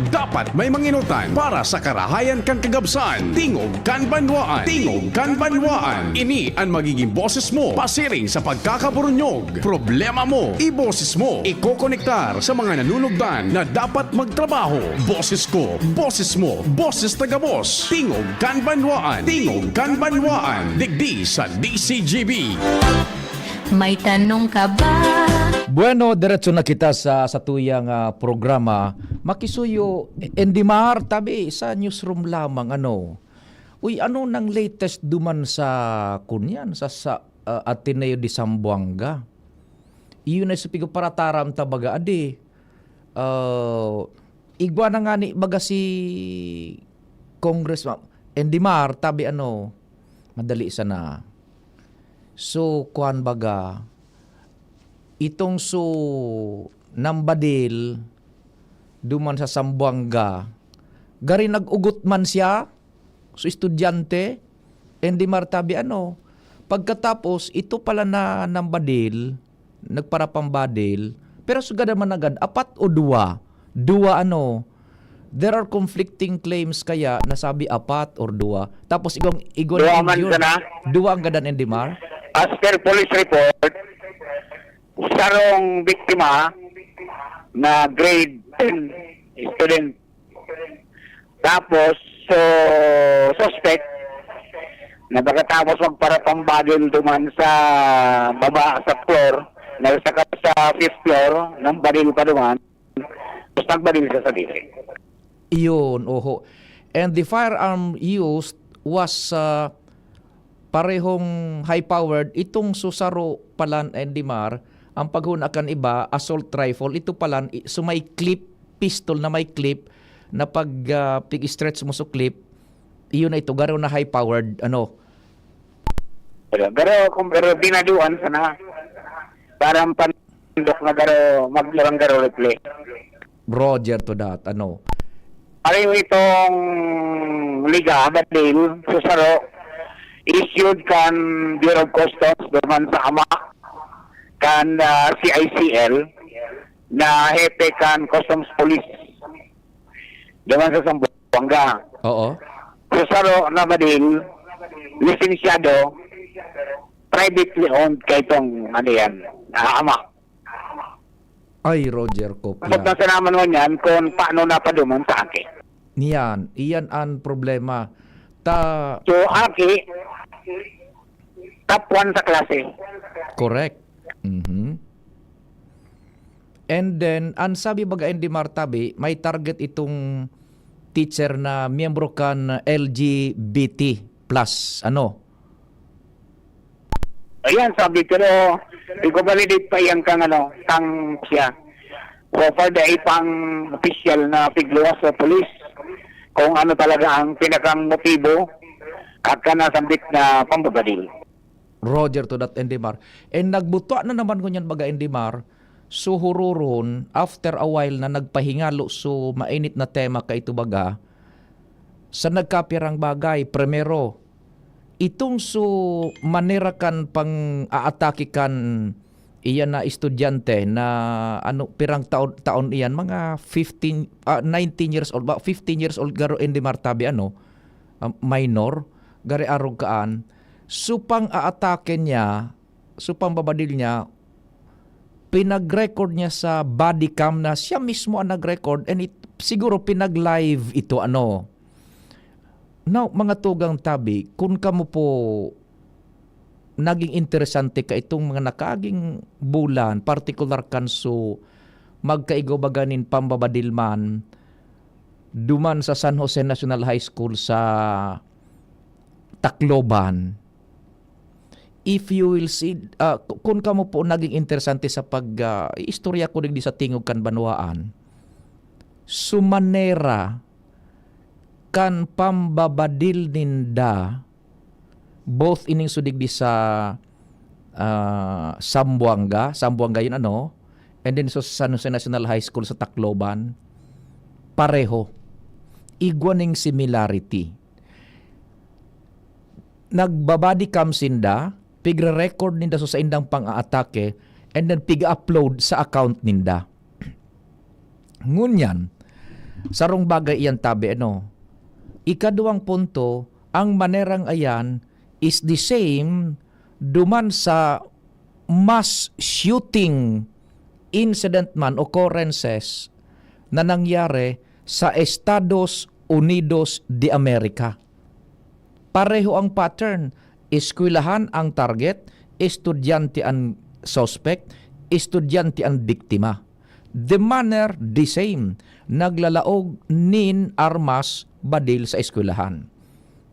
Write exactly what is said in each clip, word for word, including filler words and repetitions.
Dapat may manginutan para sa karahayan kan kagabsan. Tingog kan banwaan. Tingog kan banwaan. Ini an magiging boses mo pasiring sa pagkakaburunyog. Problema mo, iboses mo. Ikokonektar sa mga nanunugdan na dapat magtrabaho. Boses ko, boses mo, boses taga-Boss. Tingog kan banwaan. Tingog kan banwaan. Digdi sa D C G B. May tanong ka ba? Bueno, diretso na kita sa satuyang, ah, programa. Makisuyo, Endimar, tabi sa newsroom lamang, ano. Uy, ano nang latest duman sa, kunyan, sa, sa, ah, Ateneo de Zamboanga? Iyon ay sa pigo para taram ta baga, adi. Ah, igwa na nga ni baga si Congressman Endimar, tabi ano, madali sana. So, kuwan baga, itong so nambadil duman sa Zamboanga, gari nag-ugot man siya, so estudyante, Endimar, tabi ano. Pagkatapos, ito pala na nambadil, nagparapambadil, pero sugad naman agad, apat o duwa? Duwa ano, there are conflicting claims kaya nasabi apat or duwa. Tapos igwang, igwang Duwa man yun. Sana? Duwa ang gadan, Endimar? As per police report, sarong biktima na grade ten student. Tapos, so, suspect na pagkatapos magparapambadil duman sa baba, sa floor, na sa, sa fifth floor, nang badil pa duman, tapos nagbadil siya sa diri. Iyon, oho. And the firearm used was, ah, parehong high-powered. Itong susaro palan, Endimar, ang paghuna kan iba, assault rifle. Ito palan, i-, so may clip, pistol na may clip, na pag, ah, pig-stretch mo sa clip, iyon na ito, garo na high-powered, ano. Pero, pero kung pero binaduan sana, parang pandok na garo, maglarang garo replay. Roger to that, ano. Pareho itong liga, badil, susaro, issued kan Bureau of Customs, duman sa ama, kan, ah, C I C L, na hepe kan Customs Police, duman sa Zamboanga. Oo. Susaro na badil, lisensyado, privately owned kay itong, ano yan, ah, ama. Ay, Roger Copia. Tapos nasa naman mo niyan kung paano napaduman sa aki. Niyan, iyan ang problema. Ta- So, aki, top one sa klase. Correct. Mhm. And then, ang sabi baga ni Martabi, may target itong teacher na miyembro kan L G B T plus, ano? Ayan, sabi, pero i-validate pa yan kang, ano, kang siya. So far, dai pang official na pigluwas sa police kung ano talaga ang pinakang motibo at ka nasambit na pambabadil. Roger to that, Endimar. And nagbutwa na naman ngunyan baga, Endimar, so huroron, after a while na nagpahingalo so mainit na tema kaito baga, sa nagkapirang bagay, primero, itong so manera kan pang-aatake kan iyan na estudyante na ano, pirang taon, taon iyan, mga fifteen, ah, nineteen years old ba? Fifteen years old garo, Endimar, tabi, ano, ah, minor, gari arog kaan. So pang-aatake niya, so pambabadil niya, pinag-record niya sa body cam na siya mismo ang nag-record and it, siguro pinag-live ito, ano. Now, mga tugang tabi, kun kamo po naging interesante kaitong mga nakaaging bulan, partikular kan so magkaigo baga nin pambabadil man, duman sa San Jose National High School sa Tacloban. If you will see, ah, ku-, kun kamo po naging interesante sa pag, ah, istorya ko digdi sa tingog kan banwaan, so manera kan pambabadil ninda, both ining so digdi sa, ah, Zamboanga, Zamboanga yun, ano, and then so San Jose National High School sa Tacloban, pareho. Igwa ning similarity. Nagba-body cam sinda, pigre-record ninda so saindang pang-aatake, and then pig-upload sa account ninda. Ngunyan, Sarong bagay iyan tabi, ano? Ikaduwang punto, ang manerang ayan is the same duman sa mass shooting incident man, occurrences na nangyari sa Estados Unidos de America. Pareho ang pattern, eskwelahan ang target, estudyante ang suspect, estudyante ang biktima. The manner, the same. Naglalaog nin armas badil sa eskwelahan.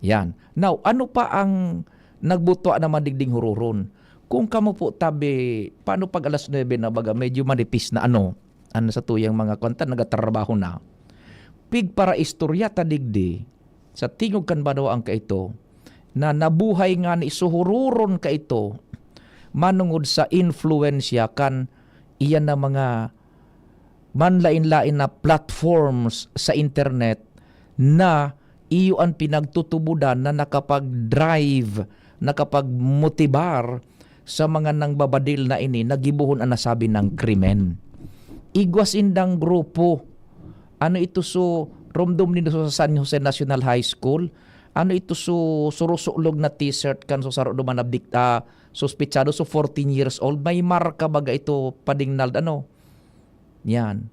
Yan. Now, ano pa ang nagbutwa naman digding hururon? Kung kamo po tabi, paano pag alas nuebe na baga, medyo manipis na ano, ano sa tuyang mga kwanta, nagatrabaho na. Pigparaistorya ta digdi, sa tingog kan banwaan kaito, na nabuhay ngani suhururon kaito, manungod sa influensya kan iyan na mga manlain-lain na platforms sa internet na iyo an pinagtutubodan na nakapag-drive, nakapagmotibar sa mga nangbabadil na ini na gibohon an nasabi nang krimen. Igwa sindang grupo. Ano ito so, romdom nindo sa San Jose National High School? Ano ito so, surusulog na t-shirt kan so saro duman na bik-, ah, suspitsado? So, fourteen years old. May marka baga ito, Pading Nald, ano? Yan.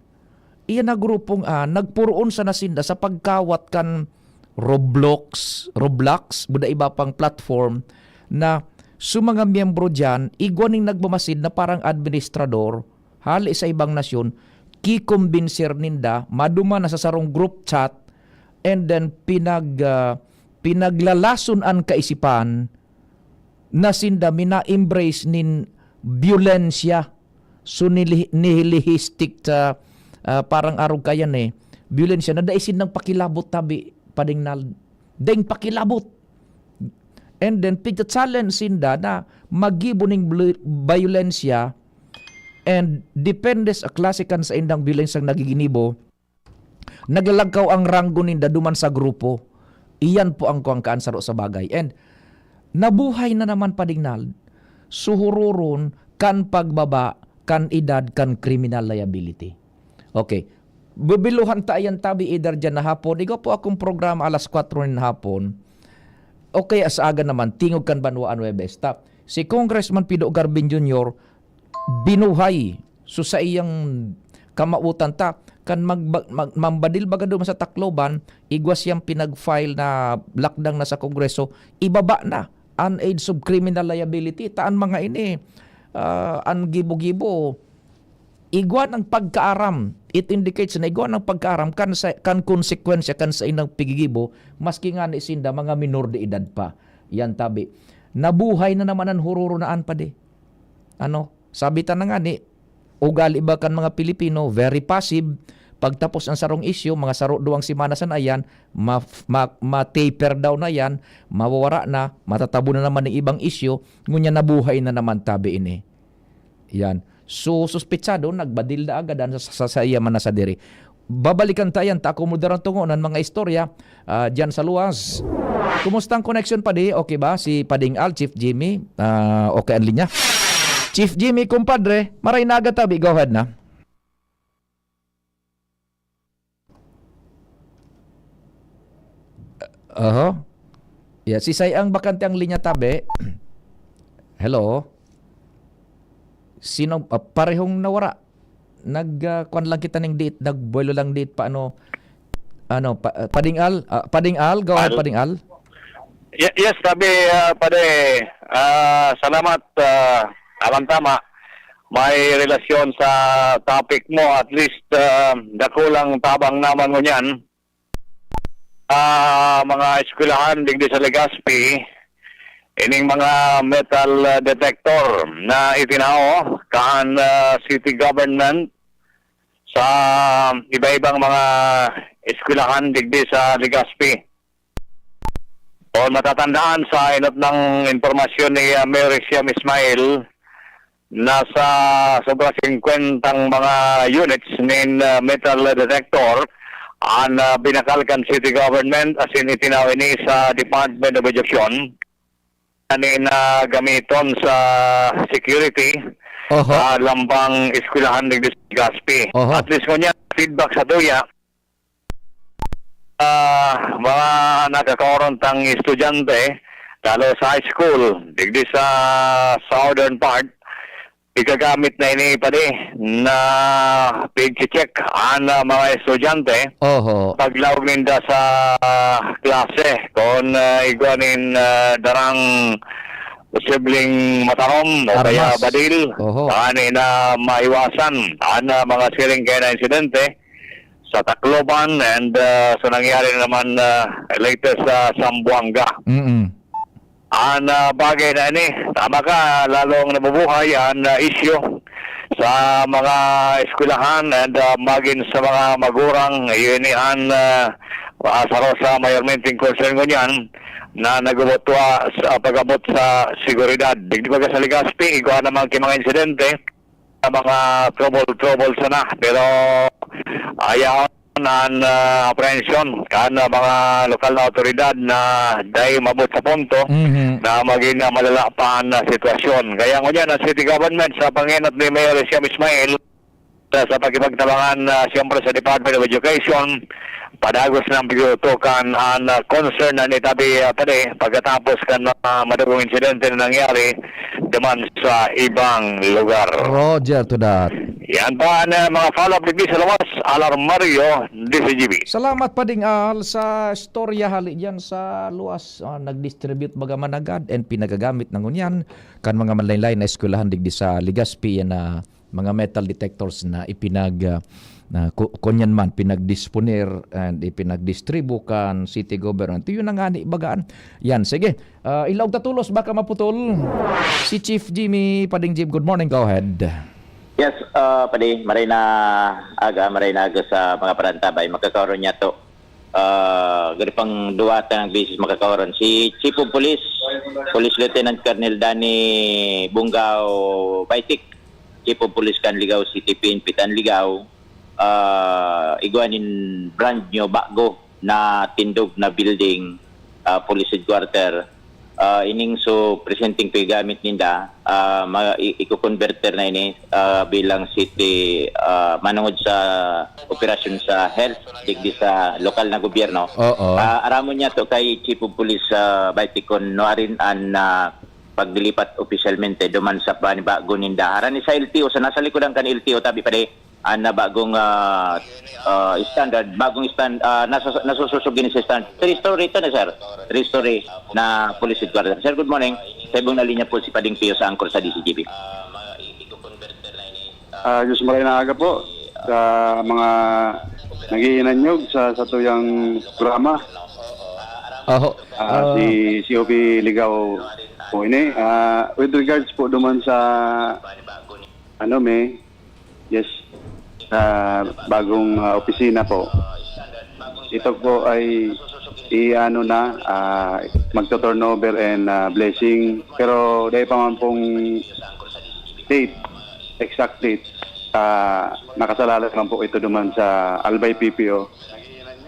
Iyan na grupong, ah, nagpuroon sana sinda sa pagkawat kan Roblox, Roblox, buda iba pang platform na so mga miyembro diyan, igwa ning nagmamasid na parang administrador, hali sa ibang nasyon, kikumbinser ninda, maduman na sa sarong group chat, and then pinag-, ah, pinaglalason an kaisipan na sinda mina-embrace nin byolensya. So, nili-, nihilistik sa, ah, parang arog kayan eh, byolensya na dai sindang pakilabot tabi, Pading Nald. Daing pakilabot. And then, pigcha-challenge sinda na maggibo ning blu-, bayolensya, and depende sa klase kan saindang byolensyang nagiginibo, naglalagkaw ang ranggo ninda duman sa grupo. Iyan po ang kuwang kaan saro sa bagay. And nabuhay na naman, Pading Nald, suhururon kan pagbaba kan edad kan criminal liability. Okay. Bibiluhan ta iyan tabi, either diyan na hapon. Igwa po akong programa alas kwatro nin hapon. Okay, sa aga naman, tingog kan banwaan Huwebes. Ta, si Congressman Pido Garbin Junior, binuhay. So, sa iyang kamawotan ta, kan mag-, mag-, mambadil baga duman sa Tacloban, igwa siyang pinag-file na lakdang na sa Kongreso, ibaba na an age of criminal liability. Ta an mga ini, ah, an gibo-gibo, igwa ng pagkaaram. It indicates na igwa ng pagkaaram kan sa, kan konsekwensya kan saindang pigigibo, maski ngani sinda mga minor de edad pa. Yan tabi. Nabuhay na naman an hururo na an padi. Ano, sabi ta na ngani, ugali ba kan mga Pilipino, very passive. Pagtapos ang sarong isyu, mga saro duwang semana sana yan, ma-, ma-, ma-taper down na yan, mawawara na, matatabo na naman ang ibang isyu, ngunyan nabuhay na naman tabi ini. Yan. So, suspetsado, nagbadil na agad an sa, sa, sa iya man na sadiri. Babalikan ta yan, ta akomodaran tungo nan mga istorya, ah, diyan sa luwas. Kumusta ang connection, padi? Okay ba? Si Pading Al, Chief Jimmy, ah, okay ang linya. Chief Jimmy, kumpadre, maray na agad tabi, go ahead na. Oho. Yeah, si Say ang bakante ang linya tabi. Hello? Sino, ah, parehong nawara? Nag, ah, kwan lang kita ning diit, nagbuwelo lang diit pa ano, ano, pa, ah, Pading Al, ah, Pading Al, go ahead, Al? Pading Al. Ye-, yes, tabi, ah, pare. Ah, salamat, ah, tamang-tama. May relasyon sa topic mo, at least, ah, dakulang tabang naman ngunyan. Ah, mga eskwelahan digdi sa Legazpi, ining mga metal, ah, detector na itinao kan, ah, city government sa iba-ibang mga eskwelahan digdi sa Legazpi. Kung matatandaan sa inot ng impormasyon ni, ah, Mayor Hisham Ismail, nasa sobra singkwentang mga units nin, ah, metal detector an, ah, binakal kan city government, asin itinao ini sa Department of Education. Ani na gamiton sa security Oho. sa lambang eskwelahan digdi sa Legazpi. Oho. At least ngunyan, feedback sa tuya, mga nakakaoron tang estudyante, lalo sa high school, digdi sa southern part, igagamit na ini padi na pigche-check an, ah, mga estudyante. Oho. Paglaog ninda sa klase, kung, ah, igwa nin, ah, darang posibleng matanom o kaya Armas. badil, Oho. ani na maiwasan an, ah, mga siring kaya na insidente sa Tacloban and, ah, sa nangyari naman, ah, latest sa Zamboanga. Mm. An, ah, bagay na ini, tama ka, lalong nabubuhay an, ah, isyu sa mga eskwelahan and, ah, magin sa mga magurang. Iyo ini an, ah, ah, saro sa mayormenteng concern ngunyan na nagbubutua sa pag-abot sa seguridad. Digdi baga sa Legazpi, igwa naman ki mga insidente, sa mga trouble-trouble sana. Pero ayaw an, ah, aprehensyon kan, ah, mga lokal na awtoridad na dai umabot sa punto Mhm. na magin, ah, malala pa an, ah, sitwasyon. Kaya ngunyan, ang city government sa pangenot ni Mayor Siam Ismail, sa, sa pakipagtabangan, ah, siyempre sa Department of Education, padagos nang pagtutukan an, ah, concern na nitabi, ah, padi, pagkatapos kan mga madugong insidente na nangyari duman sa ibang lugar. Roger to that. Yan pa ang, ah, mga follow-up digdi sa luwas, Alarmario, D C G B. Salamat, Pading Al, sa istorya hali diyan sa luwas. Ah, nag-distribute baga managad and pinagagamit na ngunyan kan mga manlain-lain na eskwelahan digdi sa Legazpi yan na mga metal detectors na ipinag, ah, na ku-, kunyan man, pinagdisponer and ipinagdistribu kan city government. Iyo na ngani bagaan. Yan, sige. Ah, ilaog ta tolos, baka maputol. Si Chief Jimmy Pading Jim, good morning, go ahead. Yes, ah, padi, maray na aga, maray na aga sa mga parantabay. Makakaroon niya to. Ah, gari pang duwa ta nang beses makakaoran. Si Chief of Police, Police Lieutenant Colonel Danny Bungao Baitik, Chief of Police kan Ligao City P N P tan Ligao, ah, igwa nin brand new, bago na tindog na building, ah, police headquarter. Ah, ining so presenteng pigamit ninda, ah, ma-, i-, iko-converter na ini, ah, bilang city, ah, manungod sa operasyon sa health digdi sa lokal na gobyerno. Oo. Ah, aramon niya to kay Chief of Police, ah, Baitik kun nuarin an, ah, paglilipat opisyalmente duman sa panibago ninda. Harani sa L T O, sa nasa likodan kan L T O, tabi pa di, ah, na bagong, ah, ah, standard, bagong stand-, ah, nasus-, nasusosog ini sa standard. Three story ito na, sir. Three story na police headquarters. Sir, good morning. Sa ibong na linya po si Pading Pio sa Angkor sa D C G B. Ah, Diyos maray na aga po sa mga nag-iinanyog sa, sa tuyang programa. Oho. Ah, Ah. si, si O P Ligaw po ini. Ah, with regards po duman sa, ano, may, yes, sa bagong, ah, opisina po. Ito po ay i-ano na, ah, magto-turnover and, ah, blessing. Pero dahil pa man pong date, exact date, ah, nakasalalay man po ito duman sa Albay P P O.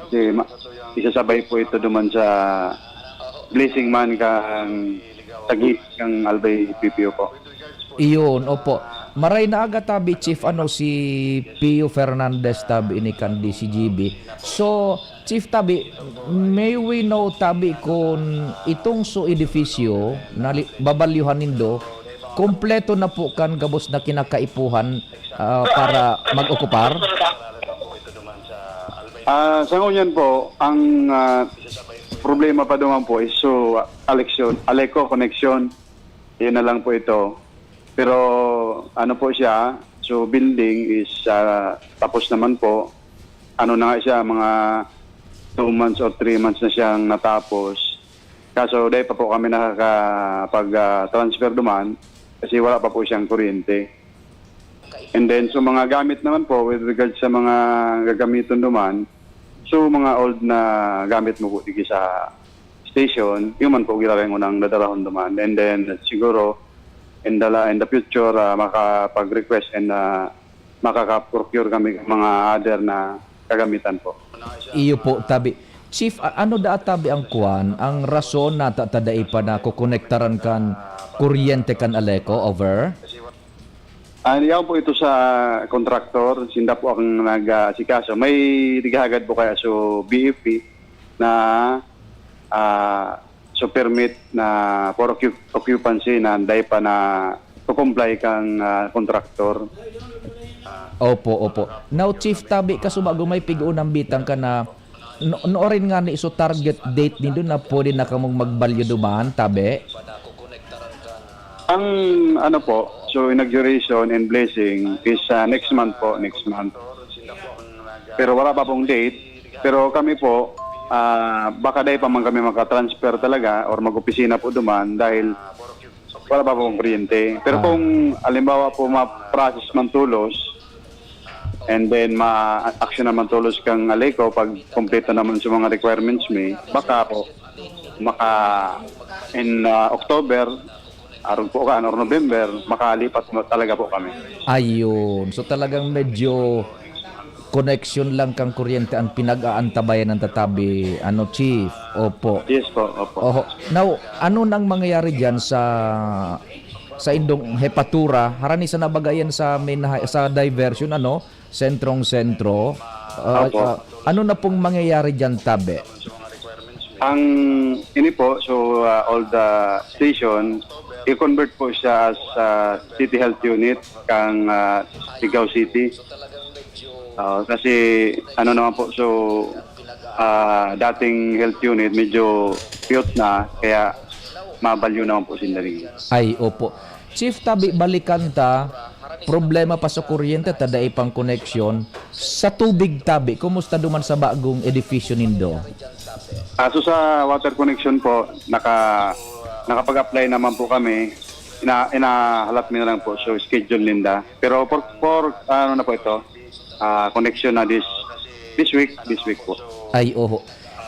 Kasi ma-, isasabay po ito duman sa blessing man kang tagi kang Albay P P O po. Iyon, opo. Maray na aga tabi, Chief, ano, si Pio Fernandez tabi ini kan D C G B. So, Chief tabi, may we know tabi kun itong so edifisyo na li-, babalyuhan nindo, kompleto na po kan gabos na kinakaipuhan, ah, para mag-okupar? Ah, sa ngunyan po, ang, ah, problema pa duman po is so, ah, election, Aleco connection. Yun na lang po ito. Pero ano po siya, so building is, ah, tapos naman po. Ano na nga siya, mga two months or three months na siyang natapos. Kaso dahil pa po kami nakakapag, ah, transfer duman kasi wala pa po siyang kuryente. And then, so mga gamit naman po, with regards sa mga gagamiton duman, so mga old na gamit mo po digi sa station, yun man po giraray ngunang dadarahon duman. And then, siguro, in the, la-, in the future, ah, makapag-request and, ah, makaka-procure kami ng mga other na kagamitan po. Iyo po, tabi. Chief, a-, ano daa tabi ang kwan, ang rason na ta-, ta dai pa nakokonektaran kan kuryente kan Aleco? Over. Ah, yaon po ito sa kontraktor, sinda po ang nag-aasikaso. May naghahagad po kaya so B F P, na, ah, so permit na for occup-, occupancy na dai pa na-comply kang, ah, kontraktor. Opo, opo. Now, Chief, tabi kasubago may pig-unang bitang ka na, no, nuarin ngani so target date nindo na pwede na kamong magbalyo duman, tabi? Ang ano po, so inauguration and blessing is, ah, next month po, next month. Pero wala pa pong date. Pero kami po, ah, baka dai pa man kami makatransfer talaga or mag-opisina po duman dahil wala pa pong kuryente. Pero Ah. kung halimbawa po ma-process man tolos, and then ma-action naman tolos kang Aleco pag kompleto naman sa mga requirements mi, baka po maka in, ah, October, arog po kan or November, makalipat mo talaga po kami. Ayun. So, talagang medyo connection lang kang kuryente ang pinag-aantabayan ng tatabi, ano, Chief? Opo. Yes po, opo. Oho. Now, ano nang mangyayari diyan sa, sa indong hepatura? Harani sa nabagayan sa main hi-, sa diversion, ano? Sentrong-sentro. Ah, Opo. ah, ano na pong mangyayari diyan, tabi? Ang ini po, so, ah, all the station, i-convert po siya as, ah, City Health Unit kang, ah, Ligao City. Ah, kasi ano naman po, so, ah, dating health unit medyo cute na, kaya mabalyo naman po sinda rin. Ay, opo. Chief, tabi balikan ta, problema pa sa kuryente ta dai pang koneksyon. Sa tubig tabi, kumusta duman sa bagong edifisyo nindo? Ah, so sa water connection po, naka-, nakapag-apply naman po kami. Ina-, inahalat mi na lang po, so schedule ninda. Pero for, for ano na po ito, ah, connection na this, this week, this week po. Ay, oho.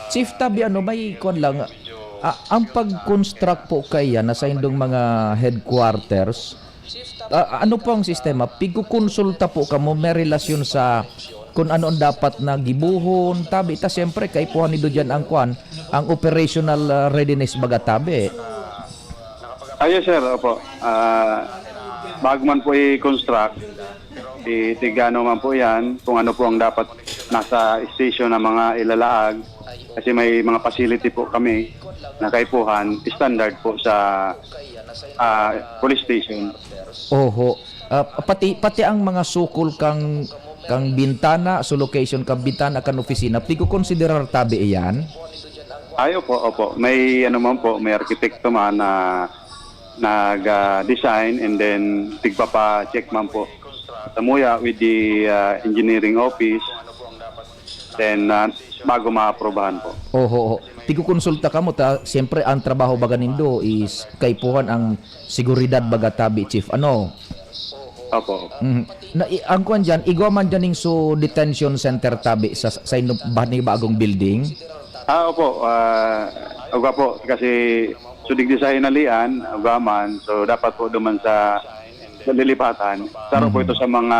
Chief, tabi, ano, may kuwan lang, ah, ang pag-construct po kaya na sa indong mga headquarters, ah, ano po ang sistema? Pigkukonsulta po kamo, may relasyon sa kung ano ang dapat na gibohon, tabi, ta siyempre, kaipuhan nindo diyan ang kuwan, ang operational, ah, readiness baga, tabi. Ah, yes, sir. Opo. Ah, bago man po i-construct, i-, tigano man po yan, kung ano po ang dapat nasa station ng mga ilalaag. Kasi may mga facility po kami na kaipuhan, standard po sa, ah, police station. Oho. Ah, pati, pati ang mga sukol kang, kang bintana, so location kang bintana, kan opisina, pigkokonsiderar tabi iyan? Ay, opo, opo. May ano man po, may arkitekto man na nag, ah, design and then tigpapa-check man po. Samuya with the, ah, engineering office. Then, ah, bago maaprobahan po. Oho, oho. Pigkokonsulta kamo ta, siyempre, ang trabaho baga nindo is kaipuhan ang seguridad baga tabi, Chief, ano? Opo. Mhm. Na, i-, ang kuwan diyan, igwa man diyan ning so detention center tabi sa, sa inyong bagong building? Ah, opo. Ah, igwa po. Kasi so digdi sa hinalian, igwa man. So dapat po duman sa, sa lilipatan. Saro po Mhm. ito sa mga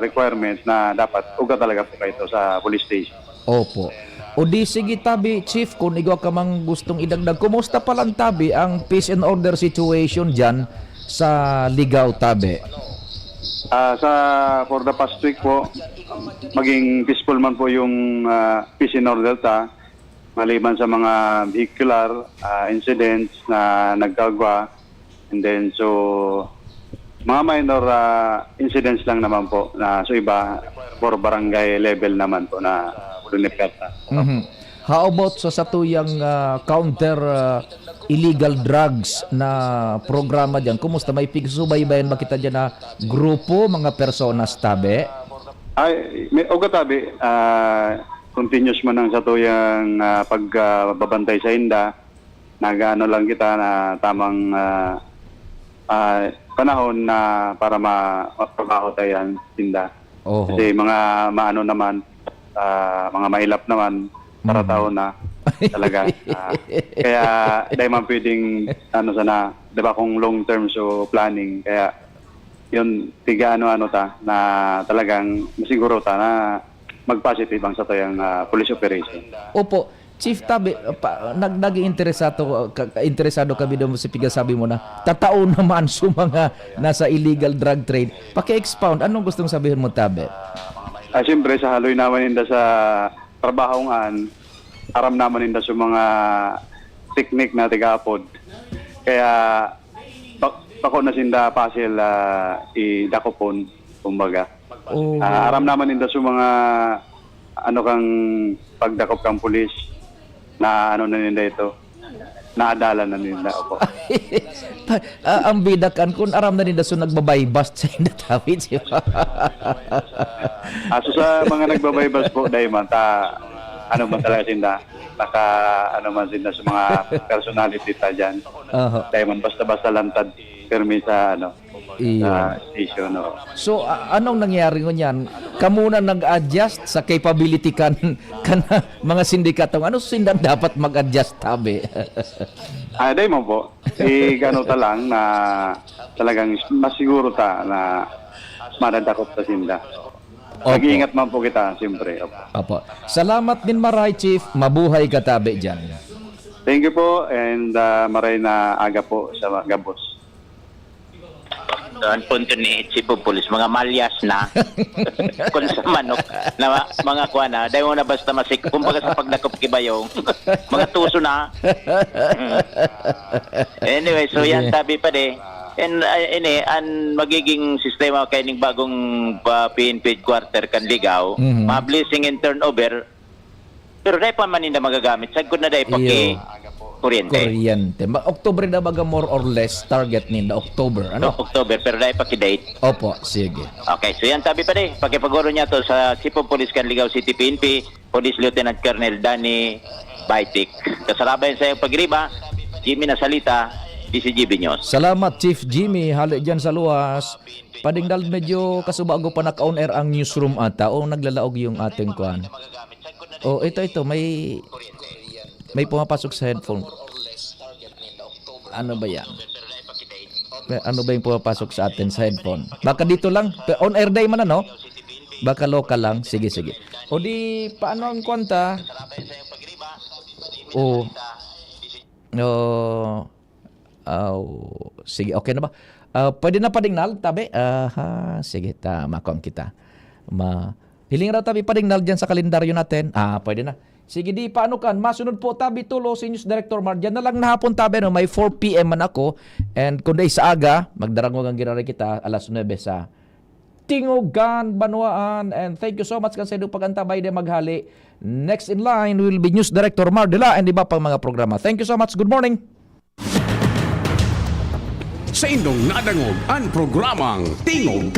requirements na dapat igwa talaga po kayo sa police station. Opo. O di sige tabi, Chief, kung igwa ka mang gustong idagdag, kumusta pa lang tabi ang peace and order situation diyan sa Ligao tabi? Ah, sa, for the past week po, maging peaceful man po yung, ah, peace and order ta, maliban sa mga vehicular, ah, incidents na nagkagwa, and then, so, mga minor, ah, incidents lang naman po na, so, iba, for barangay level naman po na luniperta. Mhm. How about sa satuyang, ah, counter, ah, illegal drugs na programa diyan? Kumusta? May pigsusubaybayan ba kita diyan na grupo, mga personas tabi? Ay, may, oga tabi, ah, continuous man ang satuyang, ah, pag, ah, babantay sa inda. Nag-aano lang kita na tamang, ah, ah, panahon na para ma-, matrabaho tayo yan, tinda. Oho. Kasi mga maano naman, ah, mga mailap naman, para Mhm. tao na talaga. Ah, kaya dahil man pwedeng, ano sana, di ba, kung long term, so planning, kaya yun, tiga ano-ano ta, na talagang masiguro ta na mag-positive ang satuyang, ah, police operation. Opo. Chief Tabi, pa, nag-, naging interesado, ka, interesado kami doon sa pigasabi mo na tatao naman sa mga nasa illegal drug trade. Paki-expound, anong gustong sabihin mo, Tabi? Ah, siyempre, sa haloy naman inda sa trabahong an, aram naman ninda sa mga teknik na tigaapod. Kaya, ba-, bako na sinda pasil, ah, idakopon, kumbaga. Oo. Ah, aram naman ninda sa mga, ano, kang pagdakop kang pulis na ano na ninda ito, naadalan na ninda, opo. Ta-, ah, ang bida kan kun aram na ninda, so nagbabaybast sa inda tawid, di ba? Aso sa mga nagbabaybast po, dahil man, ta, ano man talaga sinda, naka, ano man sinda sa mga personality ta dyan. Aha. Dahil man, basta-basta lantad, pirmi sa, ano, Iyo. Sa station, oo. So, a-, anong nangyari ngunyan? Kamo na nag-adjust sa capability kan, kan mga sindikatong ano sinda dapat mag-adjust, tabi? Ah, dai man po. Si gano ta lang na talagang masiguro ta na madadakop ta sinda. Opo. Mag-iingat man po kita, siyempre. Opo. Opo. Salamat din maray, Chief. Mabuhay ka, tabi, dyan. Thank you po, and, ah, maray na aga po sa gabos. So, ang punto ni Chief of Police, mga malyas na. Kung sa manok, na ma-, mga kuwan na, dahil mo na basta masik-, kumbaga sa pagdakop ki bayong, mga tuso na. Anyway, so yan, Sige. Tabi pa de. And, uh, ini, ang magiging sistema kay ning bagong, uh, P N P headquarter kan Ligao, Mhm. ma-blessing and turnover, pero dai pa man ninda magagamit, sagkod na dai pa ki Iyo. Kuryente. Kuryente. Ma-, October na baga, more or less, target ninda, October, ano? October, pero dai pa ki date. Opo, sige. Okay, so yan, tabi pa de, pakipaguro niya to sa Chief of Police kan Ligao City P N P, Police Lieutenant Colonel Danny Baitik. Kasarabay sa iyong pagriba, Jimmy Nasalita, D C G B News. Salamat, Chief Jimmy. Hali dyan sa luwas. Padingdal, medyo kasubago pa naka-on air ang newsroom ata o naglalaog yung ating kwan. Oh, ito, ito, may, may pumapasok sa headphone. Ano ba yan? May, ano ba yung pumapasok sa atin sa headphone? Baka dito lang. Pe-, on air day man, ano? Baka local lang. Sige, sige. O di, paano ang kwanta? Oh. Oh. Aw, sige, okay na ba? Ah, pwede na padingnal, tabi? Aha, sige, ta, makuan kita. Ma-, hiling raw tabi padingnal dyan sa kalendaryo natin. Ah, pwede na. Sige, di, paano kan? Masunod po, tabi, tulo, si News Director Mar. Dyan na lang na hapon, tabi, no? May four P M man ako. And kung dai sa aga, magdarangog ang ginari kita, alas nuebe sa Tingog kan Banwaan. And thank you so much kan sa inyong pag-antabay di maghali. Next in line will be News Director Mar Dela and iba pang mga programa. Thank you so much. Good morning. Sa indong nadangog ang programang Tingog Ka.